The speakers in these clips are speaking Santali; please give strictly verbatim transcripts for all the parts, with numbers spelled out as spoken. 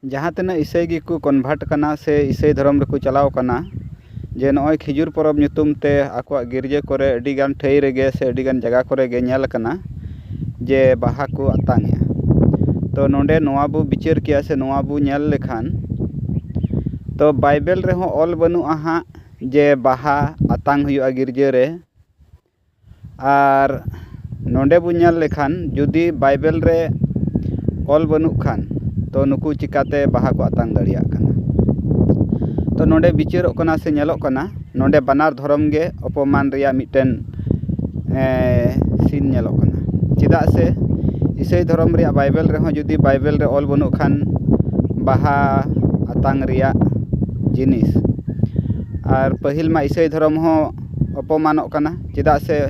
ᱡᱟᱦᱟᱸ ᱛᱤᱱᱟᱹᱜ ᱤᱥᱟᱹᱭ ᱜᱮᱠᱚ convert ᱠᱟᱱᱟ ᱥᱮ ᱤᱥᱟᱹᱭ ᱫᱷᱚᱨᱚᱢ ᱨᱮᱠᱚ ᱪᱟᱞᱟᱣ ᱠᱟᱱᱟ, ᱡᱮ ᱱᱚᱜᱼᱚᱭ ᱠᱷᱤᱡᱩᱨ ᱯᱚᱨᱚᱵᱽ ᱧᱩᱛᱩᱢ ᱛᱮ ᱟᱠᱚᱣᱟᱜ ᱜᱤᱨᱡᱟᱹ ᱠᱚᱨᱮ ᱟᱹᱰᱤᱜᱟᱱ ᱴᱷᱟᱹᱭ ᱨᱮᱜᱮ ᱥᱮ ᱟᱹᱰᱤᱜᱟᱱ ᱡᱟᱭᱜᱟ ᱠᱚᱨᱮ ᱜᱮ ᱧᱮᱞ ᱟᱠᱟᱱᱟ ᱡᱮ ᱵᱟᱦᱟ ᱠᱚ ᱟᱛᱟᱝ ᱮᱜᱼᱟ᱾ ᱛᱚ ᱱᱚᱰᱮ ᱱᱚᱣᱟ ᱵᱚ ᱵᱤᱪᱟᱹᱨ ᱠᱮᱭᱟ ᱥᱮ ᱱᱚᱣᱟ ᱵᱚ ᱧᱮᱞ ᱞᱮᱠᱷᱟᱱ, ᱛᱚ ᱵᱟᱭᱵᱮᱞ ᱨᱮᱦᱚᱸ ᱚᱞ ᱵᱟᱹᱱᱩᱜᱼᱟ ᱦᱟᱸᱜ ᱡᱮ ᱵᱟᱦᱟ ᱟᱛᱟᱝ ᱦᱩᱭᱩᱜᱼᱟ ᱜᱤᱨᱡᱟᱹ ᱨᱮ᱾ ᱟᱨ ᱱᱚᱰᱮ ᱵᱚ ᱧᱮᱞ ᱞᱮᱠᱷᱟᱱ, ᱡᱩᱫᱤ ᱵᱟᱭᱵᱮᱞ ᱨᱮ ᱚᱞ ᱵᱟᱹᱱᱩᱜ ᱠᱷᱟᱱ, ᱛᱚ ᱱᱩᱠᱩ ᱪᱤᱠᱟᱛᱮ ᱵᱟᱦᱟ ᱠᱚ ᱟᱛᱟᱝ ᱫᱟᱲᱮᱭᱟᱜ ᱠᱟᱱᱟ? ᱛᱚ ᱱᱚᱰᱮ ᱵᱤᱪᱟᱹᱨᱚᱜ ᱠᱟᱱᱟ ᱥᱮ ᱧᱮᱞᱚᱜ ᱠᱟᱱᱟ, ᱱᱚᱰᱮ ᱵᱟᱱᱟᱨ ᱫᱷᱚᱨᱚᱢ ᱜᱮ ᱚᱯᱚᱢᱟᱱ ᱨᱮᱭᱟᱜ ᱢᱤᱫᱴᱮᱱ, ᱮ, scene ᱧᱮᱞᱚᱜ ᱠᱟᱱᱟ᱾ ᱪᱮᱫᱟᱜ ᱥᱮ ᱤᱥᱟᱹᱭ ᱫᱷᱚᱨᱚᱢ ᱨᱮᱭᱟᱜ ᱵᱟᱭᱵᱮᱞ ᱨᱮᱦᱚᱸ ᱡᱩᱫᱤ ᱵᱟᱭᱵᱮᱞ ᱨᱮ ᱚᱞ ᱵᱟᱹᱱᱩᱜ ᱠᱷᱟᱱ ᱵᱟᱦᱟ ᱟᱛᱟᱝ ᱨᱮᱭᱟᱜ ᱡᱤᱱᱤᱥ, ᱟᱨ ᱯᱟᱹᱦᱤᱞ ᱢᱟ ᱤᱥᱟᱹᱭ ᱫᱷᱚᱨᱚᱢ ᱦᱚᱸ ᱚᱯᱚᱢᱟᱱᱚᱜ ᱠᱟᱱᱟ, ᱪᱮᱫᱟᱜ ᱥᱮ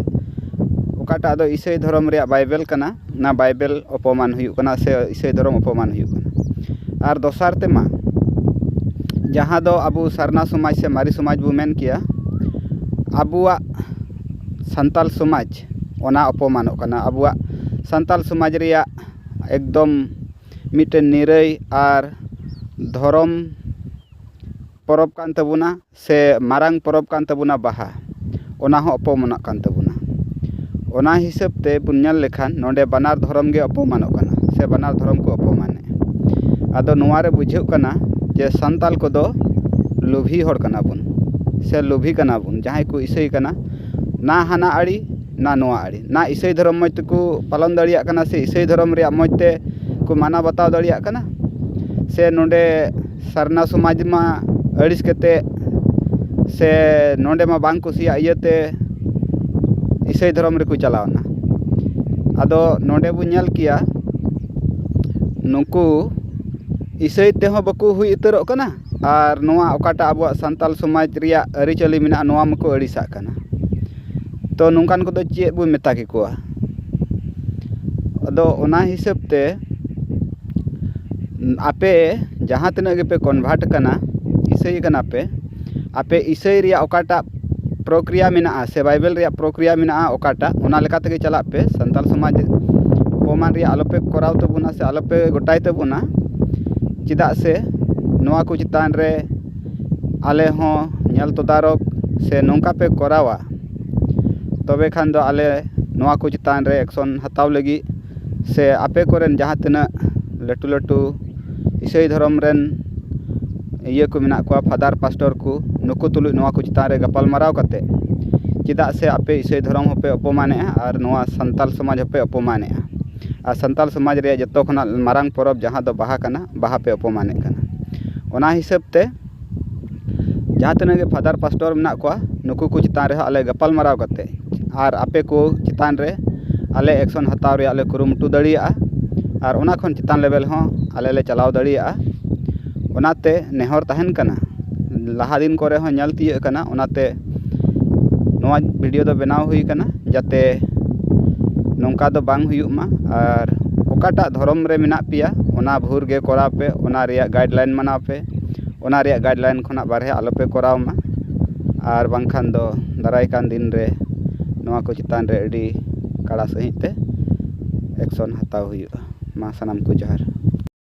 ᱚᱠᱟᱴᱟᱜ ᱫᱚ ᱤᱥᱟᱹᱭ ᱫᱷᱚᱨᱚᱢ ᱨᱮᱭᱟᱜ ᱵᱟᱭᱵᱮᱞ ᱠᱟᱱᱟ, ᱚᱱᱟ ᱵᱟᱭᱵᱮᱞ ᱚᱯᱚᱢᱟᱱ ᱦᱩᱭᱩᱜ ᱠᱟᱱᱟ ᱥᱮ ᱤᱥᱟᱹᱭ ᱫᱷᱚᱨᱚᱢ ᱚᱯᱚᱢᱟᱱ ᱦᱩᱭᱩᱜ ᱠᱟᱱᱟ᱾ ᱟᱨ ᱫᱚᱥᱟᱨ ᱛᱮᱢᱟ ᱡᱟᱦᱟᱸ ᱫᱚ ᱟᱵᱚ ᱥᱟᱨᱱᱟ ᱥᱚᱢᱟᱡᱽ ᱥᱮ ᱢᱟᱨᱮ ᱥᱚᱢᱟᱡᱽ ᱵᱚ ᱢᱮᱱ ᱠᱮᱭᱟ, ᱟᱵᱚᱣᱟᱜ ᱥᱟᱱᱛᱟᱞ ᱥᱚᱢᱟᱡᱽ ᱚᱱᱟ ᱚᱯᱚᱢᱟᱱᱚᱜ ᱠᱟᱱᱟ᱾ ᱟᱵᱚᱣᱟᱜ ᱥᱟᱱᱛᱟᱞ ᱥᱚᱢᱟᱡᱽ ᱨᱮᱭᱟᱜ ᱮᱠᱫᱚᱢ ᱢᱤᱫᱴᱮᱱ ᱱᱤᱨᱟᱹᱭ ᱟᱨ ᱫᱷᱚᱨᱚᱢ ᱯᱚᱨᱚᱵᱽ ᱠᱟᱱ ᱛᱟᱵᱚᱱᱟ ᱥᱮ ᱢᱟᱨᱟᱝ ᱯᱚᱨᱚᱵᱽ ᱠᱟᱱ ᱛᱟᱵᱚᱱᱟ ᱵᱟᱦᱟ, ᱚᱱᱟ ᱦᱚᱸ ᱚᱯᱚᱢᱟᱱᱚᱜ ᱠᱟᱱ ᱛᱟᱵᱚᱱᱟ᱾ ᱚᱱᱟ ᱦᱤᱥᱟᱹᱵ ᱛᱮ ᱵᱚᱱ ᱧᱮᱞ ᱞᱮᱠᱷᱟᱱ ᱱᱚᱰᱮ ᱵᱟᱱᱟᱨ ᱫᱷᱚᱨᱚᱢ ᱜᱮ ᱚᱯᱚᱢᱟᱱᱚᱜ ᱠᱟᱱᱟ ᱥᱮ ᱵᱟᱱᱟᱨ ᱫᱷᱚᱨᱚᱢ ᱠᱚ ᱚᱯᱚᱢᱟᱱᱮᱫᱼᱟ᱾ ᱟᱫᱚ ᱱᱚᱣᱟ ᱨᱮ ᱵᱩᱡᱷᱟᱹᱜ ᱠᱟᱱᱟ ᱡᱮ ᱥᱟᱱᱛᱟᱞ ᱠᱚᱫᱚ ᱞᱩᱵᱷᱤ ᱦᱚᱲ ᱠᱟᱱᱟ ᱵᱚᱱ ᱥᱮ ᱞᱩᱵᱷᱤ ᱠᱟᱱᱟ ᱵᱚᱱ, ᱡᱟᱦᱟᱸᱭ ᱠᱚ ᱤᱥᱟᱹᱭ ᱠᱟᱱᱟ, ᱱᱟ ᱦᱟᱱᱟ ᱟᱲᱮ ᱱᱟ ᱱᱚᱣᱟ ᱟᱲᱮ, ᱱᱟ ᱤᱥᱟᱹᱭ ᱫᱷᱚᱨᱚᱢ ᱢᱚᱡᱽ ᱛᱮᱠᱚ ᱯᱟᱞᱚᱱ ᱫᱟᱲᱮᱭᱟᱜ ᱠᱟᱱᱟ ᱥᱮ ᱤᱥᱟᱹᱭ ᱫᱷᱚᱨᱚᱢ ᱨᱮᱭᱟᱜ ᱢᱚᱡᱽ ᱛᱮ ᱠᱚ ᱢᱟᱱᱟᱣ ᱵᱟᱛᱟᱣ ᱫᱟᱲᱮᱭᱟᱜ ᱠᱟᱱᱟ, ᱥᱮ ᱱᱚᱰᱮ ᱥᱟᱨᱱᱟ ᱥᱚᱢᱟᱡᱽ ᱢᱟ ᱟᱹᱲᱤᱥ ᱠᱟᱛᱮ ᱥᱮ ᱱᱚᱰᱮ ᱢᱟ ᱵᱟᱝ ᱠᱩᱥᱤᱭᱟᱜ ᱤᱭᱟᱹᱛᱮ ᱤᱥᱟᱹᱭ ᱫᱷᱚᱨᱚᱢ ᱨᱮᱠᱚ ᱪᱟᱞᱟᱣᱱᱟ᱾ ᱟᱫᱚ ᱱᱚᱰᱮ ᱵᱚ ᱧᱮᱞ ᱠᱮᱭᱟ, ᱱᱩᱠᱩ ᱤᱥᱟᱹᱭ ᱛᱮᱦᱚᱸ ᱵᱟᱠᱚ ᱦᱩᱭ ᱩᱛᱟᱹᱨᱚᱜ ᱠᱟᱱᱟ, ᱟᱨ ᱱᱚᱣᱟ ᱚᱠᱟᱴᱟᱜ ᱟᱵᱚᱣᱟᱜ ᱥᱟᱱᱛᱟᱞ ᱥᱚᱢᱟᱡᱽ ᱨᱮᱭᱟᱜ ᱟᱹᱨᱤᱪᱟᱹᱞᱤ ᱢᱮᱱᱟᱜᱼᱟ, ᱱᱚᱣᱟ ᱢᱟᱠᱚ ᱟᱹᱲᱤᱥᱟᱜ ᱠᱟᱱᱟ᱾ ᱛᱚ ᱱᱚᱝᱠᱟᱱ ᱠᱚᱫᱚ ᱪᱮᱫ ᱵᱚ ᱢᱮᱛᱟ ᱠᱮᱠᱚᱣᱟ? ᱟᱫᱚ ᱚᱱᱟ ᱦᱤᱥᱟᱹᱵ ᱛᱮ ᱟᱯᱮ ᱡᱟᱦᱟᱸ ᱛᱤᱱᱟᱹᱜ ᱜᱮᱯᱮ convert ᱠᱟᱱᱟ, ᱤᱥᱟᱹᱭ ᱠᱟᱱᱟ ᱯᱮ, ᱟᱯᱮ ᱤᱥᱟᱹᱭ ᱨᱮᱭᱟᱜ ᱚᱠᱟᱴᱟᱜ ᱯᱨᱚᱠᱨᱤᱭᱟ ᱢᱮᱱᱟᱜᱼᱟ ᱥᱮ ᱵᱟᱭᱵᱮᱞ ᱨᱮᱭᱟᱜ ᱯᱨᱚᱠᱨᱤᱭᱟ ᱢᱮᱱᱟᱜᱼᱟ, ᱚᱠᱟᱴᱟᱜ, ᱚᱱᱟ ᱞᱮᱠᱟ ᱛᱮᱜᱮ ᱪᱟᱞᱟᱜ ᱯᱮ᱾ ᱥᱟᱱᱛᱟᱞ ᱥᱚᱢᱟᱡᱽ ᱚᱯᱚᱢᱟᱱ ᱨᱮᱭᱟᱜ ᱟᱞᱚᱯᱮ ᱠᱚᱨᱟᱣ ᱛᱟᱵᱚᱱᱟ ᱥᱮ ᱟᱞᱚᱯᱮ ᱜᱚᱴᱟᱭ ᱛᱟᱵᱚᱱᱟ᱾ ᱪᱮᱫᱟᱜ ᱥᱮ ᱱᱚᱣᱟ ᱠᱚ ᱪᱮᱛᱟᱱ ᱨᱮ ᱟᱞᱮ ᱦᱚᱸ ᱧᱮᱞ ᱛᱚᱫᱟᱨᱚᱠ ᱥᱮ ᱱᱚᱝᱠᱟ ᱯᱮ ᱠᱚᱨᱟᱣᱟ, ᱛᱚᱵᱮ ᱠᱷᱟᱱ ᱫᱚ ᱟᱞᱮ ᱱᱚᱣᱟ ᱠᱚ ᱪᱮᱛᱟᱱ ᱨᱮ ᱮᱠᱥᱚᱱ ᱦᱟᱛᱟᱣ ᱞᱟᱹᱜᱤᱫ ᱥᱮ ᱟᱯᱮ ᱠᱚᱨᱮᱱ ᱡᱟᱦᱟᱸ ᱛᱤᱱᱟᱹᱜ ᱞᱟᱹᱴᱩ ᱞᱟᱹᱴᱩ ᱤᱥᱟᱹᱭ ᱫᱷᱚᱨᱚᱢ ᱨᱮᱱ ᱤᱭᱟᱹ ᱠᱚ ᱢᱮᱱᱟᱜ ᱠᱚᱣᱟ, ᱯᱷᱟᱫᱟᱨ ᱯᱟᱥᱴᱚᱨ ᱠᱚ, ᱱᱩᱠᱩ ᱛᱩᱞᱩᱡ ᱱᱚᱣᱟ ᱠᱚ ᱪᱮᱛᱟᱱ ᱨᱮ ᱜᱟᱯᱟᱞ ᱢᱟᱨᱟᱣ ᱠᱟᱛᱮ, ᱪᱮᱫᱟᱜ ᱥᱮ ᱟᱯᱮ ᱤᱥᱟᱹᱭ ᱫᱷᱚᱨᱚᱢ ᱦᱚᱸᱯᱮ ᱚᱯᱚᱢᱟᱱᱮᱜᱼᱟ ᱟᱨ ᱱᱚᱣᱟ ᱥᱟᱱᱛᱟᱞ ᱥᱚᱢᱟᱡᱽ ᱦᱚᱸᱯᱮ ᱚᱯᱚᱢᱟᱱᱮᱜᱼᱟ᱾ ᱟᱨ ᱥᱟᱱᱛᱟᱞ ᱥᱚᱢᱟᱡᱽ ᱨᱮᱭᱟᱜ ᱡᱚᱛᱚ ᱠᱷᱚᱱᱟᱜ ᱢᱟᱨᱟᱝ ᱯᱚᱨᱚᱵᱽ ᱡᱟᱦᱟᱸ ᱫᱚ ᱵᱟᱦᱟ ᱠᱟᱱᱟ, ᱵᱟᱦᱟ ᱯᱮ ᱚᱯᱚᱢᱟᱱᱮᱫ ᱠᱟᱱᱟ᱾ ᱚᱱᱟ ᱦᱤᱥᱟᱹᱵ ᱛᱮ ᱡᱟᱦᱟᱸ ᱛᱤᱱᱟᱹᱜ ᱜᱮ ᱯᱷᱟᱫᱟᱨ ᱯᱟᱥᱴᱚᱨ ᱢᱮᱱᱟᱜ ᱠᱚᱣᱟ, ᱱᱩᱠᱩ ᱠᱚ ᱪᱮᱛᱟᱱ ᱨᱮᱦᱚᱸ ᱟᱞᱮ ᱜᱟᱯᱟᱞ ᱢᱟᱨᱟᱣ ᱠᱟᱛᱮ ᱟᱨ ᱟᱯᱮ ᱠᱚ ᱪᱮᱛᱟᱱ ᱨᱮ ᱟᱞᱮ ᱮᱠᱥᱚᱱ ᱦᱟᱛᱟᱣ ᱨᱮᱭᱟᱜ ᱞᱮ ᱠᱩᱨᱩᱢᱩᱴᱩ ᱫᱟᱲᱮᱭᱟᱜᱼᱟ ᱟᱨ ᱚᱱᱟ ᱠᱷᱚᱱ ᱪᱮᱛᱟᱱ ᱞᱮᱵᱮᱞ ᱦᱚᱸ ᱟᱞᱮ ᱞᱮ ᱪᱟᱞᱟᱣ ᱫᱟᱲᱮᱭᱟᱜᱼᱟ᱾ ᱚᱱᱟᱛᱮ ᱱᱮᱦᱚᱨ ᱛᱟᱦᱮᱱ ᱠᱟᱱᱟ, ᱞᱟᱦᱟ ᱫᱤᱱ ᱠᱚᱨᱮ ᱦᱚᱸ ᱧᱮᱞ ᱛᱤᱭᱟᱹᱜ ᱠᱟᱱᱟ, ᱚᱱᱟᱛᱮ ᱱᱚᱣᱟ ᱵᱷᱤᱰᱤᱭᱳ ᱫᱚ ᱵᱮᱱᱟᱣ ᱦᱩᱭ ᱠᱟᱱᱟ ᱡᱟᱛᱮ ᱱᱚᱝᱠᱟ ᱫᱚ ᱵᱟᱝ ᱦᱩᱭᱩᱜ ᱢᱟ᱾ ᱟᱨ ᱚᱠᱟᱴᱟᱜ ᱫᱷᱚᱨᱚᱢ ᱨᱮ ᱢᱮᱱᱟᱜ ᱯᱮᱭᱟ, ᱚᱱᱟ ᱵᱷᱳᱨ ᱜᱮ ᱠᱚᱨᱟᱣ ᱯᱮ, ᱚᱱᱟ ᱨᱮᱭᱟᱜ ᱜᱟᱭᱤᱰᱞᱟᱭᱤᱱ ᱢᱟᱱᱟᱣ ᱯᱮ, ᱚᱱᱟ ᱨᱮᱭᱟᱜ ᱜᱟᱭᱤᱰᱞᱟᱭᱤᱱ ᱠᱷᱚᱱᱟᱜ ᱵᱟᱨᱦᱮ ᱟᱞᱚᱯᱮ ᱠᱚᱨᱟᱣ ᱢᱟ᱾ ᱟᱨ ᱵᱟᱝᱠᱷᱟᱱ ᱫᱚ ᱫᱟᱨᱟᱭ ᱠᱟᱱ ᱫᱤᱱ ᱨᱮ ᱱᱚᱣᱟ ᱠᱚ ᱪᱮᱛᱟᱱ ᱨᱮ ᱟᱹᱰᱤ ᱠᱟᱲᱟ ᱥᱟᱺᱦᱤᱡ ᱛᱮ ᱮᱠᱥᱚᱱ ᱦᱟᱛᱟᱣ ᱦᱩᱭᱩᱜᱼᱟ᱾ ᱢᱟ ᱥᱟᱱᱟᱢ ᱠᱚ ᱡᱚᱦᱟᱨ᱾